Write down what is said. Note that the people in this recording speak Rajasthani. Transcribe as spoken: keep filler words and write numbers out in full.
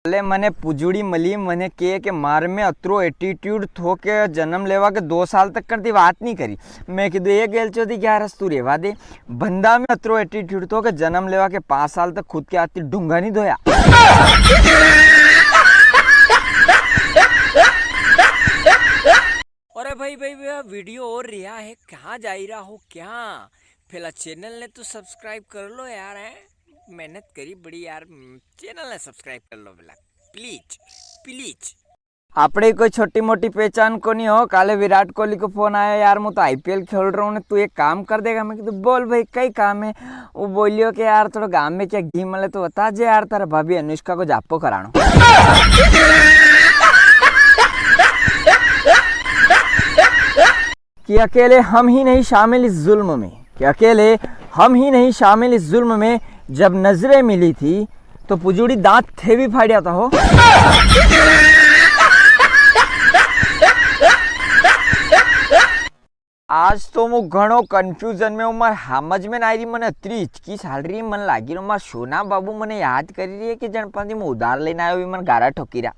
अले मने पुजुड़ी मली, मने के के मार में अतरो एटीट्यूड थो के जन्म लेवा के दो साल तक करती बात नी करी। मैं कीधु, "ए गेलचोदी ग्यारस तू रेवा दे, बंदा में अतरो एटीट्यूड थो के जन्म लेवा के पाँच साल तक खुद के हाथ ती ढूंगा नी धोया।" अरे भाई, भाई, भाई, वीडियो और रिया है, कहाँ जाई रहा हो क्या? पहला चैनल ने तो सब्सक्राइब कर लो यार, हैं? मेहनत करी बड़ी यार, चैनल ने सब्सक्राइब कर लो पहला, प्लीज, प्लीज। आपणे कोई छोटी मोटी पहचान कोनी हो। काले विराट कोहली को फोन आया, "यार, मैं तो आईपीएल खेल रहा हूँ ने, तू एक काम कर देगा?" मैं कीधु, "बोल भाई, कई काम है?" वो बोलियो कि, "यार, थोड़ा गांव में क्या घी मले तो बता जे यार, तारा भाभी अनुष्का को जापो करानो।" कि अकेले हम ही नहीं शामिल इस जुल्म में, कि अकेले हम ही नहीं शामिल इस जुल्म में। जब नजरें मिली थी तो पुजुड़ी दांत थे भी फाड़िया था हो। आज तो मु घणो कन्फ्यूजन में हूँ, मार समझ में ना आई री, मने अतरी हिचकी साल री, मन लागी रो मार सोना बाबू मने याद करी री है कि जणपांती मु उधार लेने आयो भी मन गारा ठोकी रा।